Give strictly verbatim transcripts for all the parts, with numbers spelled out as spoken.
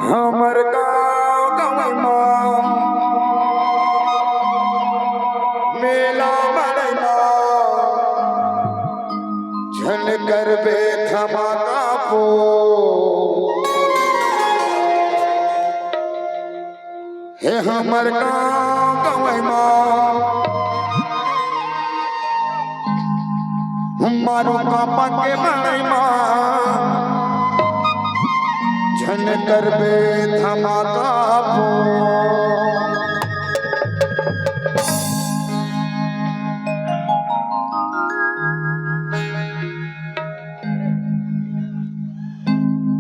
हमर गाँव गंवई म मेला मड़ई म झन करबे धमाका पो। हे हमर गाँव गंवई म मारू कापा के मड़ई म झन करबे धमाका पो।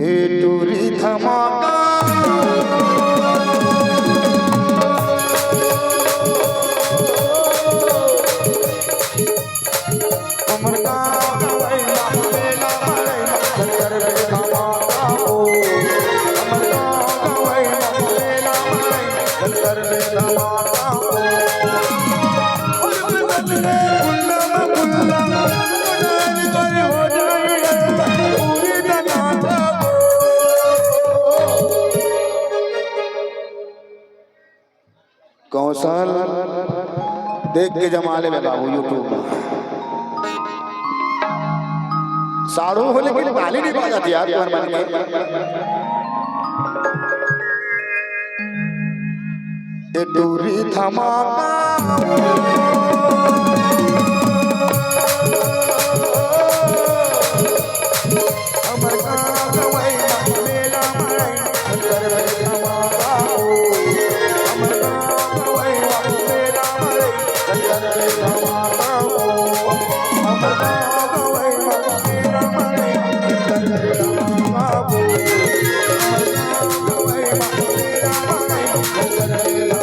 ए टूरी धमाका। हमर गाँव गंवई म मेला मड़ई म झन करबे धमाका ओ। हमर गाँव गंवई म मेला मड़ई म झन करबे धमाका ओ। कौशल देख के जमा ले बाबू YouTube में। साढ़ू हो लेकिन ताली नहीं बजाती यार, तुम्हारे मन में। ए टूरी धमाका। हमर गाँव गंवई म मेला मड़ई म झन करबे धमाका ओ। हमर गाँव गंवई म मेला मड़ई म झन करबे धमाका ओ। हमर गाँव गंवई म मेला मड़ई म झन करबे धमाका ओ। हमर गाँव गंवई म मेला मड़ई म झन करबे